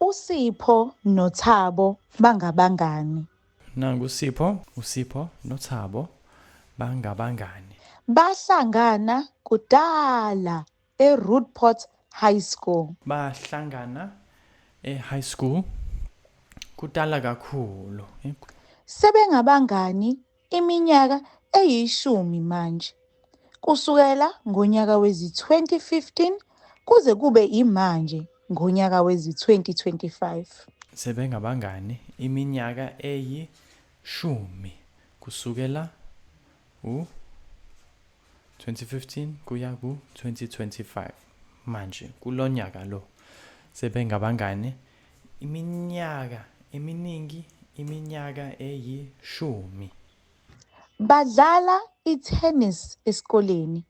USipho noThabo bangabangani. Nangu uSipho, uSipho noThabo bangabangani. Bahlangana kudala eRoodport High School. Bahlangana e-high school kudala kakhulu. Sebengabangani iminyaka eyishumi manje. Kusukela ngonyaka wezi-2015 kuze kube imanje ngonyaka wezi-2025. Sebengabangani iminyaka eyishumi kusukela u-2015 kuya ku-2025 manje kulonyaka lo sebengabangani iminyaka eminingi, iminyaka eyishumi. Badlala i-tennis esikoleni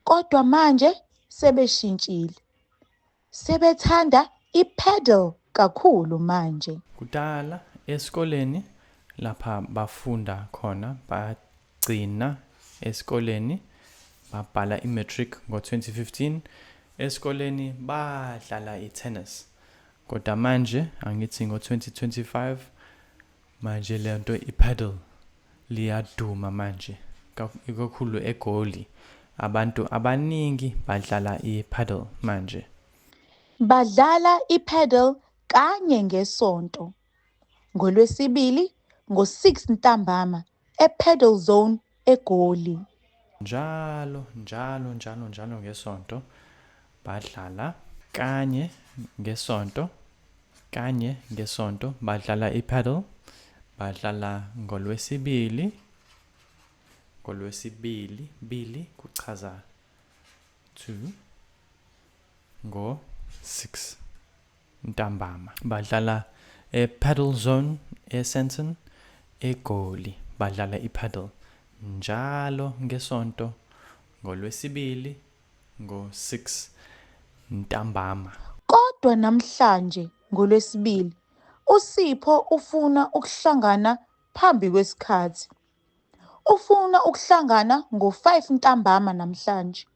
kodwa manje sebeshintshile. Sebethanda i-padel kakhulu manje. Kudala esikoleni lapha bafunda khona, bagcina esikoleni babhala i-matric ngo-2015, esikoleni badlala i-tennis. Kodwa manje angithi ngo-2025 manje le nto i-padel liyaduma manje ikakhulu eGoli. Abantu abaningi badlala i-padel manje. Badlala i-padel kanye ngesonto. NgoLwesibili ngo-6 ntambama e-Padel Zone eGoli. Njalo, njalo, njalo, njalo ngesonto badlala kanye ngesonto, kanye ngesonto badlala i-padel, badlala ngoLwesibili, ngoLwesibili, bili kuchaza 2 ngo-6 ntambama. Badlala e-Padel Zone eSandton eGoli, badlala i-padel njalo ngesonto ngoLwesibili ngo-6 ntambama. Kodwa namhlanje ngoLwesibili uSipho ufuna ukuhlangana phambi kwesikhathi. Ufuna ukuhlangana ngo-5 ntambama namhlanje.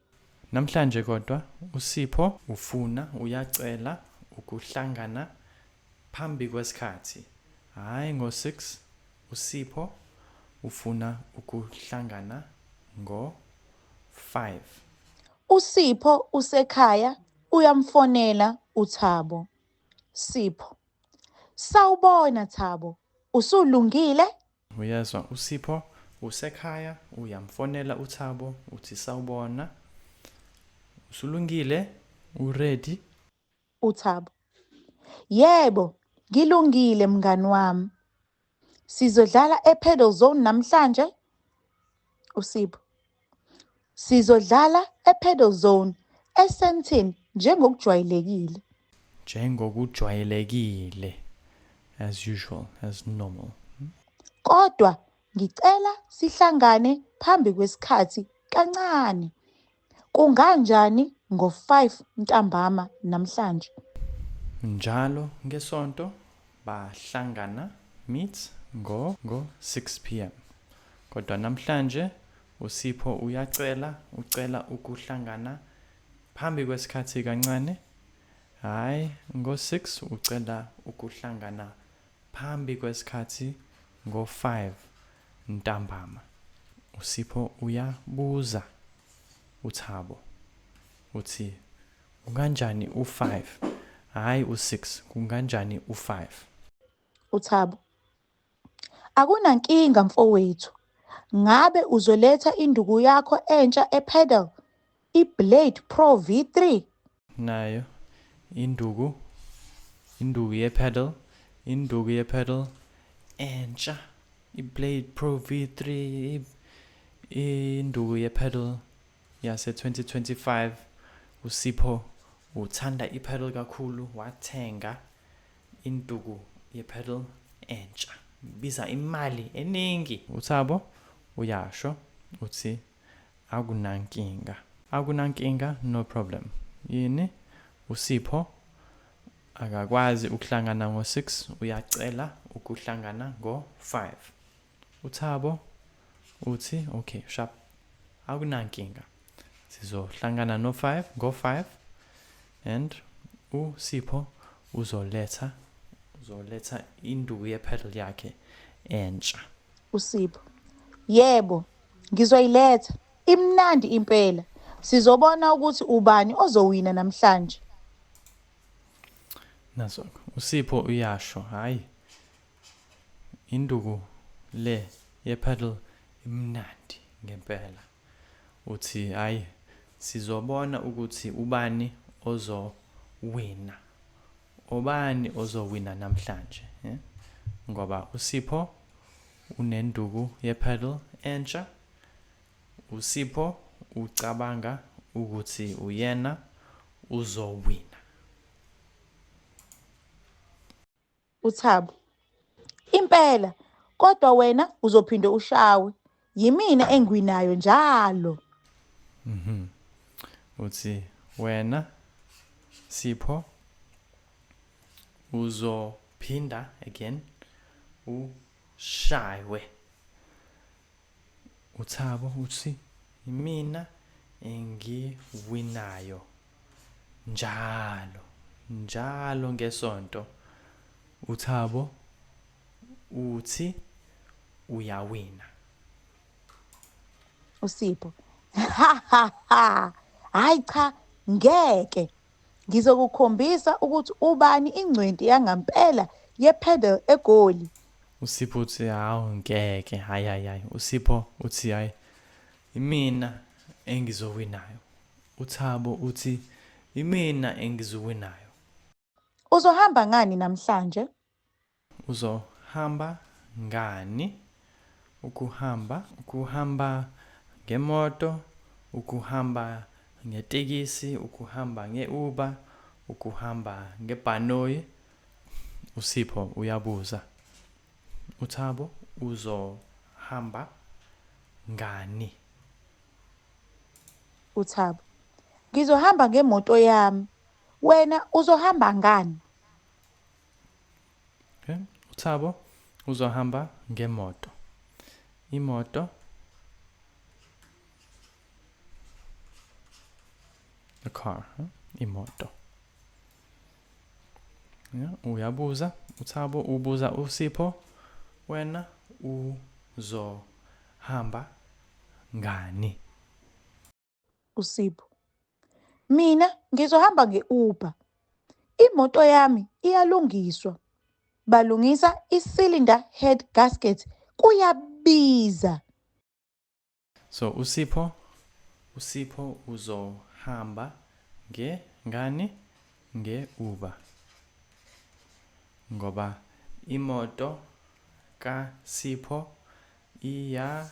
Namhlanje kodwa uSipho ufuna, uyacela ukuhlangana phambi kwesikhathi. Hhayi ngo-6, uSipho ufuna ukuhlangana ngo-5. USipho usekhaya uyamfonela uThabo. Sipho: Sawubona Thabo, usulungile? Uyezwa, uSipho usekhaya uyamfonela uThabo uthi sawubona, usulungile, u-ready? UThabo: Yebo, ngilungile mngani wami. Sizodlala e-Padel Zone namhlanje? USipho: Sizodlala e-Padel Zone eSandton njengokujwayelekile. Njengokujwayelekile, as usual, as normal. Kodwa ngicela sihlangane phambi kwesikhathi kancane. Kunganjani ngo-5 ntambama namhlanje? Njalo ngesonto bahlangana meet ngo 6 p.m. Kodwa namhlanje uSipho uyacela, ucela ukuhlangana phambi kwesikhathi kancane. Hhayi ngo-6, ucela ukuhlangana phambi kwesikhathi ngo-5 ntambama. USipho uyabuza uThabo uthi kunganjani u-5, hhayi u-6, kunganjani u-5? UThabo: Akunankinga mfowethu. Ngabe uzoletha induku yakho entsha e-padel, i-Blade Pro V3? Nayo induku, induku ye-padel, induku ye-padel entsha, i-Blade Pro V3, induku ye-padel yase 2025. USipho uthanda i-padel kakhulu, wathenga induku ye-padel entsha, ibiza imali eningi. UThabo uyasho uthi akunankinga, akunankinga, no problem. Yini? USipho akakwazi ukuhlangana ngo-6, uyacela ukuhlangana ngo-5. UThabo uthi okay, sharp, akunankinga, sizohlangana no-5, ngo-5. And uSipho Uzoletha uzoletha induku ye-paddle yakhe entsha. USipho, Yebo, ngizoyiletha. Imnandi impela. Sizobona ukuthi ubani ozowina namhlanje. Naso uSipho uyasho, hayi induku le ye-paddle imnandi ngempela. Uthi hayi sizobona ukuthi ubani ozowina. Obani ozowina namhlanje, eh? Ngoba uSipho unenduku ye-paddle entsha. USipho ucabanga ukuthi uyena uzowina. UThabo, Impela, kodwa wena uzophinde ushawe. Yimina engiwinayo njalo. Uthi wena Sipho uzophinda again ushaywe. UThabo uthi imina engiwinayo njalo njalo ngesonto. UThabo uthi uyawina. USipho, Ha ha ha. Hayi cha, ngeke. Ngizokukhombisa ukuthi ubani ingcweti yangampela ye-paddle eGoli. USipho uthi hawu ngeke, hayi hayi hayi. USipho uthi hayi imina engizowinayo. UThabo uthi imina engizowinayo. Uzohamba ngani namhlanje? Uzohamba ngani? Ukuhamba, ukuhamba ngemoto, ukuhamba ngetekisi, ukuhamba nge-Uber, ukuhamba ngebhanoyi. USipho uyabuza. UThabo uzohamba ngani? UThabo, Ngizohamba ngemoto yami. Wena uzohamba ngani? Okay. UThabo uzohamba ngemoto. Imoto the car, huh? Imoto. Yeah, uyabuza uThabo ubuza uSipho wena uzohamba ngani? USipho, Mina ngizohamba nge-Uber. Imoto yami iyalungiswa. Balungisa i-cylinder head gasket kuyabiza. So uSipho uSipho uzohamba nge ngani nge-Uber ngoba imoto kaSipho iyalungiswa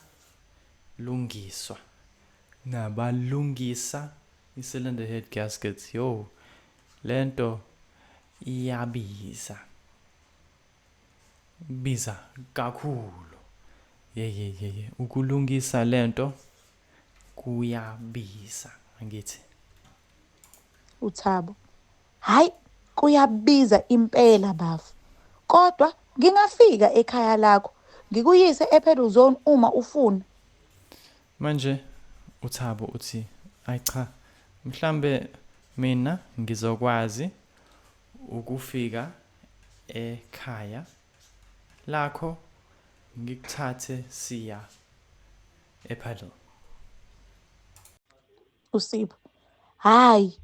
nabalungisa i-cylinder head gaskets yo lento iyabiza biza kakhulu ye ye ye ye ukulungisa lento kuyabiza angithi. UThabo, Hhayi kuyabiza impela bafo. Kodwa ngingafika ekhaya lakho ngikuyise e-pedal zone uma ufuna. Manje uThabo uthi ayi cha mhlambe mina ngizokwazi ukufika ekhaya lakho ngikuthathe siya e-paddle. USipho, Hhayi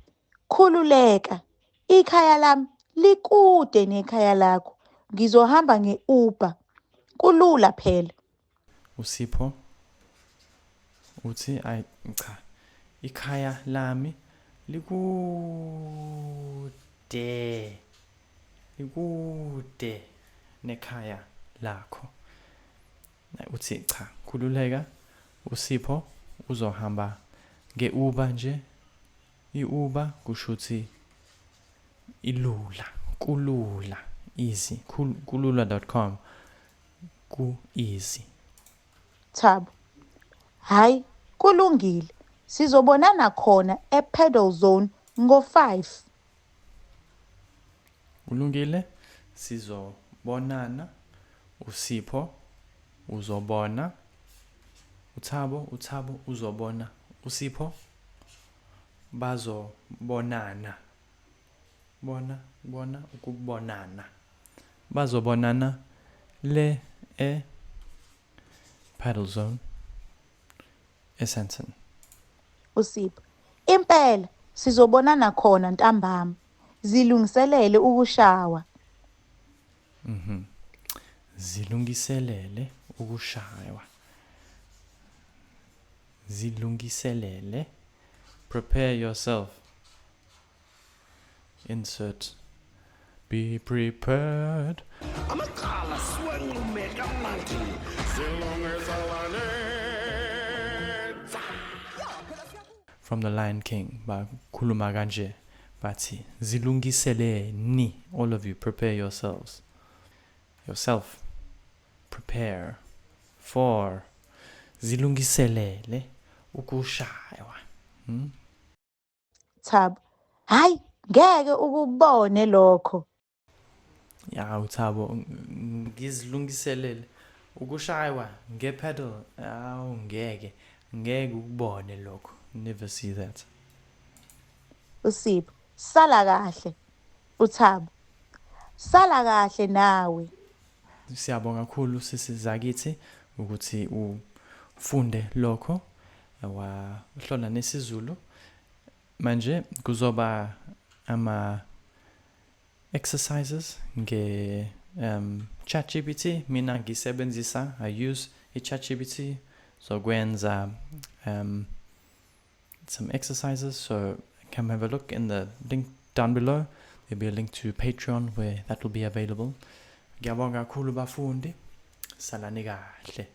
khululeka ikhaya lami likude nekhaya lakho. Ngizohamba nge-Uber. Kulula phela. USipho uthi ayi cha ikhaya lami likude likude nekhaya lakho. Uthi cha khululeka uSipho uzohamba nge-Uber nje. I-Uber kusho ukuthi ilula, kulula, easy, kulula.com ku-easy. Thabo, Hhayi kulungile sizobonana khona e-pedal zone ngo-5. Kulungile sizobonana uSipho uzobona uThabo, uThabo uzobona uSipho bazobonana. Bona, bona, ukubonana. Bazobonana le e Paddle Zone eSandton. USipho, Impela sizobonana khona ntambama. Zilungiselele ukushawa. Zilungiselele ukushaywa. Zilungiselele. Prepare yourself. Insert. Be prepared. Amacala siwanqume kamnandi zilungiselane. From the Lion King. Bakhuluma kanje. Bathi zilungiseleni. All of you prepare yourselves. Yourself. Prepare for. Zilungiselele ukushaywa. Thabo, Hayi, ngeke ukubone lokho. Ya, uThabo, ngizilungiselele ukushaywa ngepaddle. Awu, ngeke ngeke ukubone lokho. Never see that. USipho, Sala kahle. UThabo, Sala kahle nawe. Siyabonga kakhulu sisi zakithi ukuthi ufunde lokho wahlola nesiZulu. Manje kuzoba ama exercises nge ChatGPT. Mina ngisebenzisa, I use i-ChatGPT zokwenza some exercises, so come have a look in the link down below. There'll be a link to Patreon where that will be available. Ngiyabonga kakhulu bafundi, salani kahle.